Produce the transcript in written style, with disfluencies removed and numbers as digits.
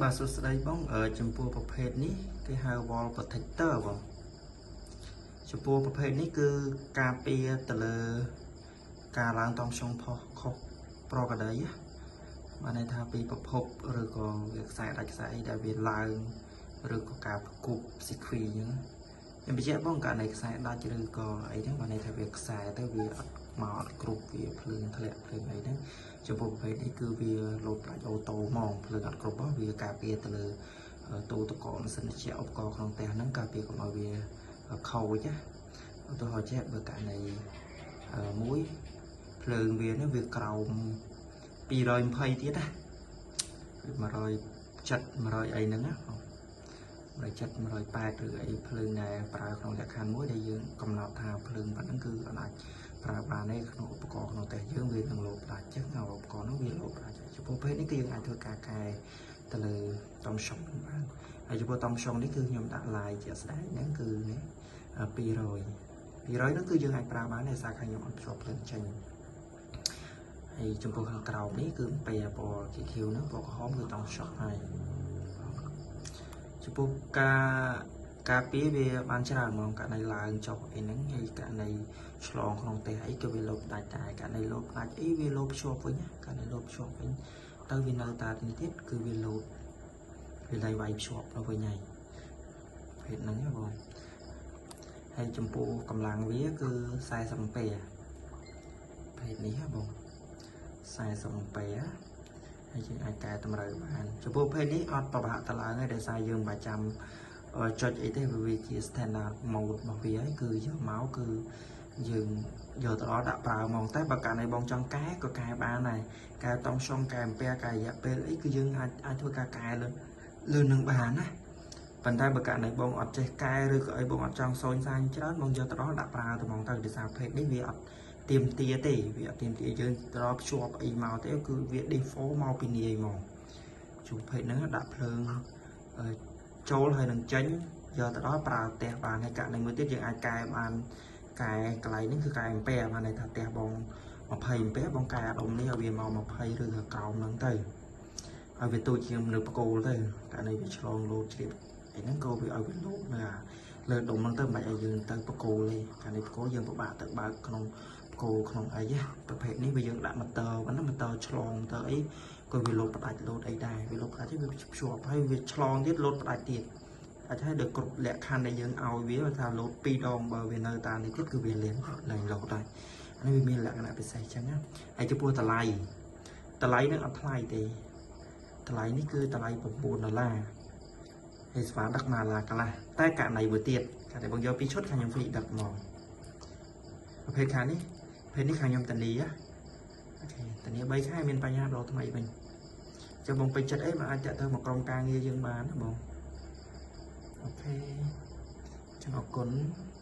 បាទសួស្តីបងចំពោះប្រភេទនេះគេហៅ wall protector បងចំពោះប្រភេទនេះគឺការពារទៅលើការឡើងតង់ស្យុងផុសខុសប្រក្រតីបានន័យថាពីប្រភពឬក៏វាខ្សែដាច់ខ្សែអីដែលវាឡើងឬក៏ការផ្គប់ស៊ីគ្វីអញ្ចឹងខ្ញុំបញ្ជាក់បងករណីខ្សែដាច់ឬក៏អីហ្នឹងបានន័យថាវាខ្សែទៅវាអត់មកអត់គ្រប់វាភ្លើងធ្លាក់ភ្លើងអីហ្នឹងចំពោះប្រភេទនេះគឺវាលោតផ្ដាច់ auto ហ្មងភ្លើងអត់គ្រប់វាការពារទៅលើទូទឹកកកម៉ាស៊ីនត្រជាក់ឧបករណ៍ក្នុងផ្ទះហ្នឹងការពារកុំឲ្យវាខូចណាឧទាហរណ៍ចេះបើករណីមួយភ្លើងវានេះវាក្រោម220ទៀតណាគឺ170 100អីហ្នឹងណា170 180ឬអីភ្លើងដែលប្រើក្នុងលក្ខខណ្ឌមួយដែលយើងកំណត់ថាភ្លើងប៉ុណ្ណឹងគឺអាចប្រើបានទេក្នុងឧបករណ៍ក្នុងផ្ទះយើងវានឹងលោតផ្ដាច់ចឹងឧបករណ៍ហ្នឹងវាលោតផ្ដាច់ចំពោះភេទនេះគឺយើងអាចធ្វើការកែទៅលើតង់ស្យុងបានហើយចំពោះតង់ស្យុងនេះគឺខ្ញុំដាក់ line ជាក់ស្ដែងហ្នឹងគឺនេះ200 200ហ្នឹងគឺយើងអាចប្រើបានដោយសារខាងខ្ញុំអត់ភ្ជាប់ភ្លើងចេញហើយចំពោះខាងក្រោមនេះគឺពណ៌ពណ៌ GQ ហ្នឹងពណ៌ក្រហមគឺតង់ស្យុងហើយចំពោះការការពារវាបានច្រើនហ្មងករណីឡើងចុះអីហ្នឹងហើយករណីឆ្លងក្នុងផ្ទះអីក៏វាលោបដាច់ដែរករណីលោបដាច់អីវាលោបភ្ជាប់វិញករណីលោបភ្ជាប់វិញទៅវានៅតានេះទៀតគឺវាលោតវាឡៃវាយភ្ជាប់ទៅវិញហើយភេទហ្នឹងណាបងហើយចំពោះកម្លាំងវាគឺ40អំពែភេទនេះណាបង40អំពែហើយយើងអាចកែតម្រូវបានចំពោះភេទនេះអត់ប្របាក់តឡើងទេដោយសារយើងមិនបាច់ចាំចុចអីទេវាជា standard mode របស់វាហើយគឺយកមកគឺយើងយកទៅដល់ដាក់ប្រើហ្មងតែបើកាលណាបងចង់កែក៏កែបានដែរកែតង់ស្យុងកែអំពែកែរយៈពេលអីគឺយើងអាចអាចធ្វើការកែលើលើនឹងបានណាប៉ុន្តែបើករណីបងអត់ចេះកែឬក៏អីបងអត់ចង់សូនសាញច្រើនបងយកទៅដល់ដាក់ប្រើទៅហ្មងទៅដោយសារភេទនេះវាអត់ទៀមទាទេវាអត់ទៀមទាយើងទៅដល់ភ្ជាប់អីមកទេគឺវា default មកពីនាយហ្មងជួភេទហ្នឹងដាក់ភ្លើងចូលហើយនឹងចេញយកទៅដល់ប្រើផ្ទះបានហើយករណីមួយទៀតយើងអាចកែបានកែកន្លែងនេះគឺកែអំពែបានន័យថាផ្ទះបង20អំពែបងកែអាដុំនេះឲ្យវាមក20ឬក៏ក្រោមហ្នឹងទៅឲ្យវាទូចជាងនៅបកគោលទៅករណីវាឆ្លងលោតជ្រាបអីហ្នឹងក៏វាឲ្យវាលោតនៅលើដុំហ្នឹងទៅមិនបាច់ឲ្យយើងទៅបកគោលទេករណីបកគោលយើងពិបាកទៅបើកក្នុងបកគោលក្នុងអីណាប្រភេទនេះវាយើងដាក់ម៉ូទ័រប៉ុណ្ណាម៉ូទ័រឆ្លងម៉ូទ័រអីក៏វាលោតផ្ដាច់លោតអីដែរវាលោតផ្ដាច់វាភ្ជាប់ហើយវាឆ្លងទៀតលោតផ្ដាច់ទៀតអាចឲ្យដល់គ្រប់លក្ខខណ្ឌដែលយើងឲ្យវាថាលោត2ដងបើវានៅតាមនេះទៀតគឺវាលៀនឡើងលោតដែរអានេះវាមានលក្ខណៈពិសេសចឹងណាហើយចំពោះតម្លៃតម្លៃនឹងអត់ថ្លៃទេតម្លៃនេះគឺតម្លៃ9ដុល្លារហើយស្វាដឹក1ដុល្លារកន្លះតែករណីមួយទៀតករណីបងយកពីរឈុតខាងខ្ញុំ free ដឹកមកប្រភេទខាងនេះប្រភេទនេះខាងខ្ញុំធានា OK ធានា3ខែមានបញ្ហាដល់ថ្មីវិញចាំបងពេញចិត្តអីមកអាចតាក់ទៅមកក្រុមការងារយើងបានណាបង OK ចឹងអរគុណ។